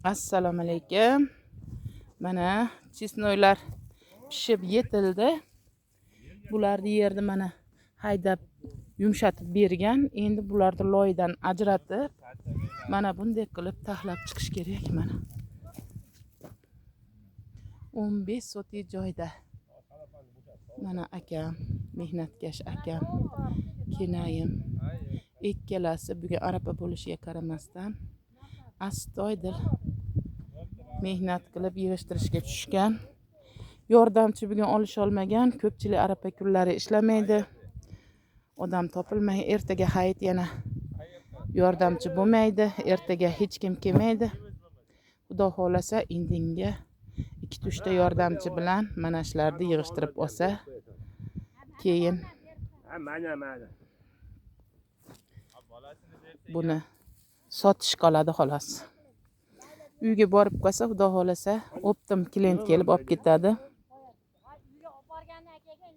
Assalomu alaykum. Mana чеснок lar pishib yetildi. Bularni yerni mana haydab, yumshatib bergan. Endi bularni loydan ajratib, mana bunday qilib taxlab chiqish kerak mana. 15 sotik joyda. Mana akam, mehnatkash akam, kenayim ikkalasi bugun arapa bo'lishiga qaramasdan astoydil mehnat qilib yig'ishtirishga tushgan. Yordamchi bugun olisholmagan, ko'pchilik arapa kunlari ishlamaydi. Odam topilmay, ertaga hayit, yana yordamchi bo'lmaydi, ertaga hech kim kelmaydi. Xudo xohlasa, indinga ikkita uchta yordamchi bilan mana shularni yig'ishtirib olsa, keyin Mana, mana. buni sotish qoladi xolos. Uyga borib qolsa, Xudo xohlasa, оптом клиент kelib olib ketadi. Uyga olib borganda akaga.